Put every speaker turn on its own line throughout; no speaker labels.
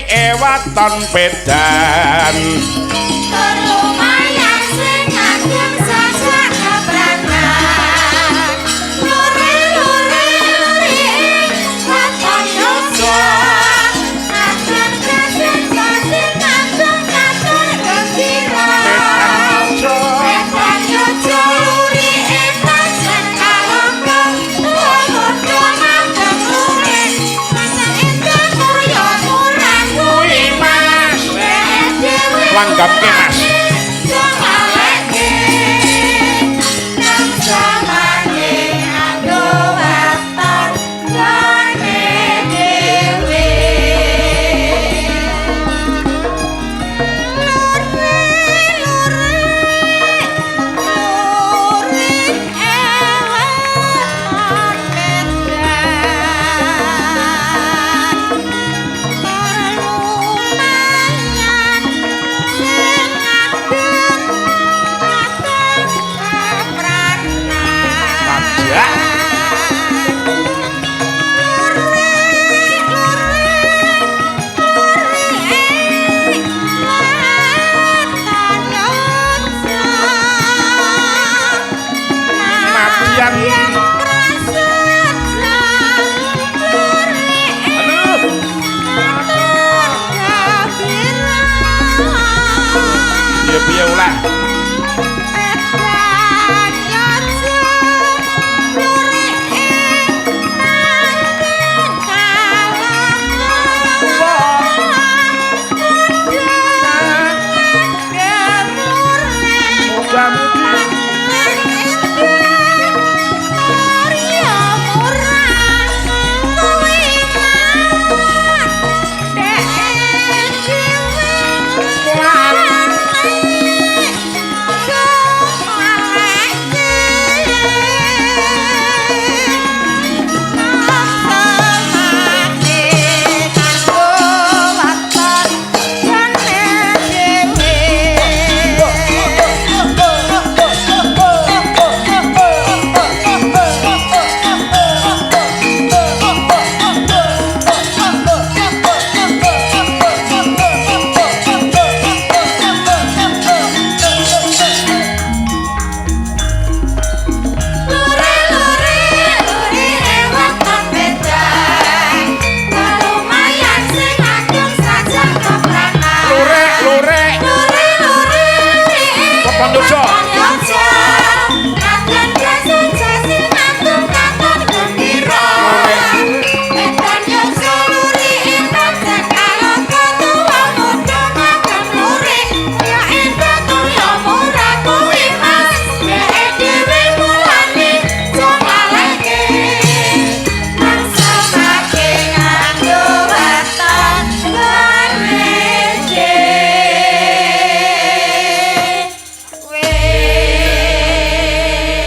Lurike waton pedan.
Lumayan sing ageng sajak kepranan. Lure lure lure waton yoga. Ageng kasing kasing ageng katon gembira. Wetan yoga lurike pancen kalongko. Tuwa muda ageng lure. Pancen endah mulya murah kuwi Mas.
Langgapke Mas. Pajak. Nadyan. Aduh. Piye-piye ulah. Muda-mudi. Lurek, lurek. Weton yoga.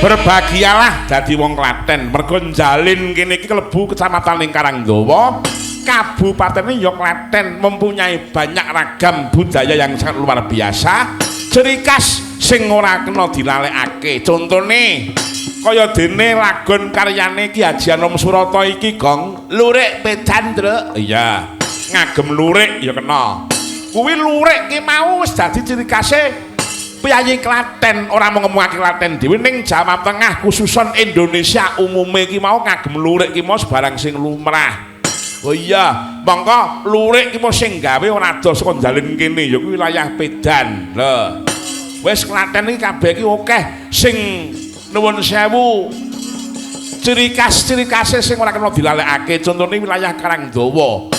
Berbahagialah dadi wong Klaten mergo njalin kene iki klebu kecamatan ing Karangdawa, kabupatene ya Klaten, mempunyai banyak ragam budaya yang sangat luar biasa, ciri khas sing ora kena dilalekake. Contone kaya dene lagon karyane Ki Haji Anom Surata iki, Gong, lurik pedan, Truk. Iya, ngagem lurik ya kena. Kuwi lurik ki mau wis dadi ciri khase piyayi Klaten, ora mung ngemukake Klaten dhewe ning Jawa Tengah khususon Indonesia umume ki mau ngagem lurik ki mau barang sing lumrah. Oh iya, mongko lurik ki mau sing gawe ora adoh saka njalin kene ya kuwi wilayah Pedan. Lho. Wis Klaten iki kabeh iki akeh sing nuwun sewu ciri khas-ciri khase sing ora kena dilalekake. Contone wilayah Karangdawa.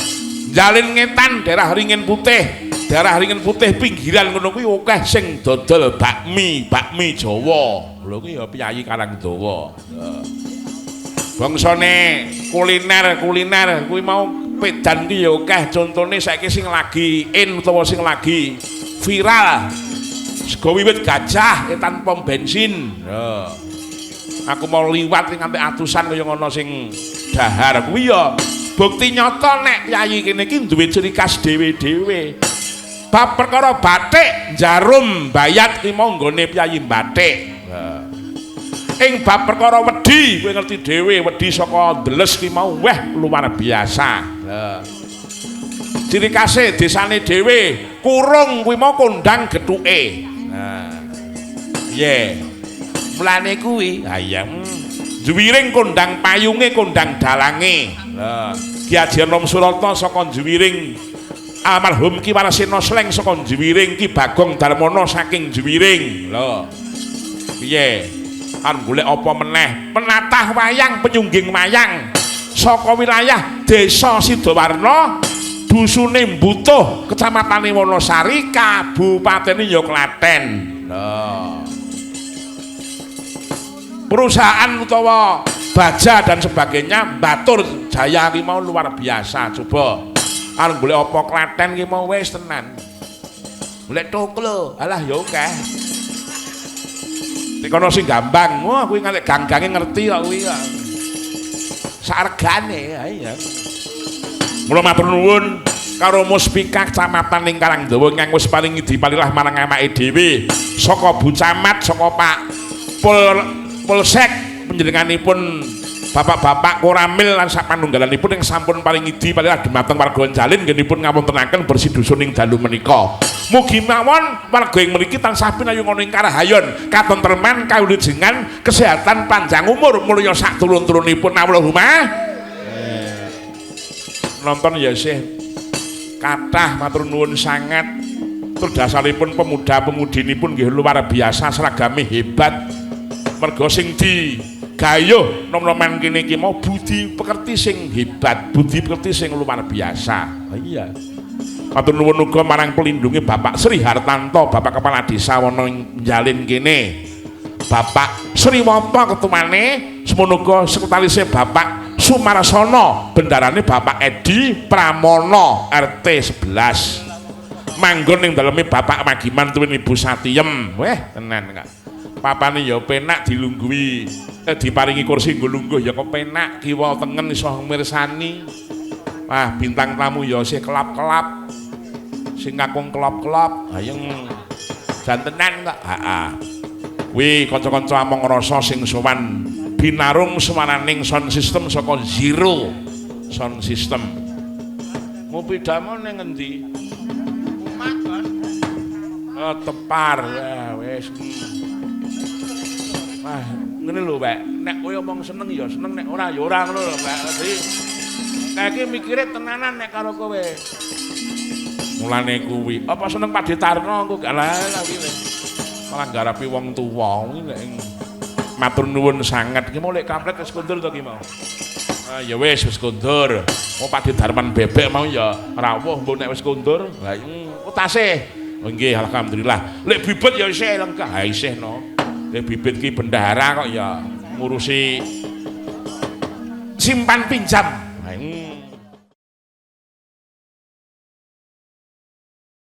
Njalin ngetan daerah Ringin Putih. Daerah Ringin Putih pinggiran ngono kuwi akeh sing dodol bakmi, bakmi Jawa. Lho kuwi ya piyayi Karangdawa. Bangsane kuliner-kuliner kuwi mau Pedan ki ya akeh. Contone saiki sing lagi in utawa sing lagi viral. Sego wiwit gajah etan pom bensin. Lho. Aku mau liwat nganti atusan kaya ngono sing dahar kuwi ya bukti nyata nek piyayi kene iki duwe ciri khas dhewe-dhewe. Bab perkara batik, jarum, bayat ki mau nggone piyayi batik. Ing bab perkara wedi, kowe ngerti dhewe, wedi saka ndeles ki mau weh luar biasa. Ciri khase desane dhewe, kurung kuwi mau kondang gethuke. Nah. Piye? Mulane kuwi, ha iya. Juwiring kondang payunge, kondang dalange. Lah, Ki Haji Anom Surata saka Juwiring, almarhum Ki Warsena Sleng saka Juwiring, Ki Bagong Darmono saking Juwiring. Lho. Piye? Arep golek apa meneh? Penatah wayang, penyungging wayang saka wilayah Desa Sidawarna, dusune Mbutuh, kecamatane Wonosari, kabupatene ya Klaten. Lho. Perusahaan utawa baja dan sebagainya, Batur Jaya ki mau luar biasa. Coba arep golek apa Klaten ki mau wis tenan. Golek toklo, alah ya akeh. Nek kono sing gambang, wah kuwi nganti gang-gange ngerti kok kuwi kok. Saregane, ha iya. Mula matur nuwun karo Muspika Kecamatan ing Karangdawa ingkang wis paring dipalilah marang awake dhewe. Saka Bu Camat, saka Pak Polsek, panjenenganipun bapak-bapak Koramil lan sapanunggalanipun ing sampun paring dipalilah dumateng warga Jalin nggenipun ngawontenaken bersih dusun ing dalu menika. Mugi mawon warga ing mriki tansah pinayung ing karahayon, katentreman, kawulujengan, kesehatan, panjang umur, mulya sak turun-turunipun. Allahumma. Nonton ya sih kathah, matur nuwun sanget. Tur dasaripun pemuda-pemudinipun nggih luar biasa, seragame hebat. Mergo sing di gayuh nom-noman kene iki mau budi pekerti sing hebat, budi pekerti sing luar biasa. Ha iya. Matur nuwun uga marang pelindunge Bapak Sri Hartanto, Bapak Kepala Desa wana ing Jalin kene. Bapak Sri Woto ketuane, semono uga sekretarise Bapak Sumarsono, bendarane Bapak Edi Pramono RT 11. Manggon ing daleme Bapak Magiman tuwin Ibu Satiyem. Weh, tenan kak. Papane ya penak dilungguhi, diparingi kursi nggo lungguh ya kepenak, kiwa tengen iso mirsani. Wah, bintang tamu ya isih kelap-kelap. Sing kakung kelap-kelap, ayeng jan tenan kok. Heeh. Kuwi kanca-kanca among rasa sing sowan binarung swaraning sound system saka Zero Sound System. Ngopi damo ning ngendi? Oh, tepar. Wah, wis. Wah, ngene lho, Pak. Nek kowe omong seneng ya seneng, nek ora ya ora ngono lho, Pak. Dadi nek iki mikire tenanan nek karo kowe. Mulane kuwi, apa seneng Pak Tarno engko gak lah kuwi. Malah garapi wong tuwa kuwi nek matur nuwun sanget. Ki mau lek kampret wis kondur to ki mau. Ah ya wis wis kondur. Mau Pak Darman bebek mau ya rawuh mbok nek wis kondur. Lah oh tasih. Oh nggih alhamdulillah. Lek bibit ya isih lengkap. Ha isih no. Lek bibit ki bendahara kok ya ngurusi simpan pinjam.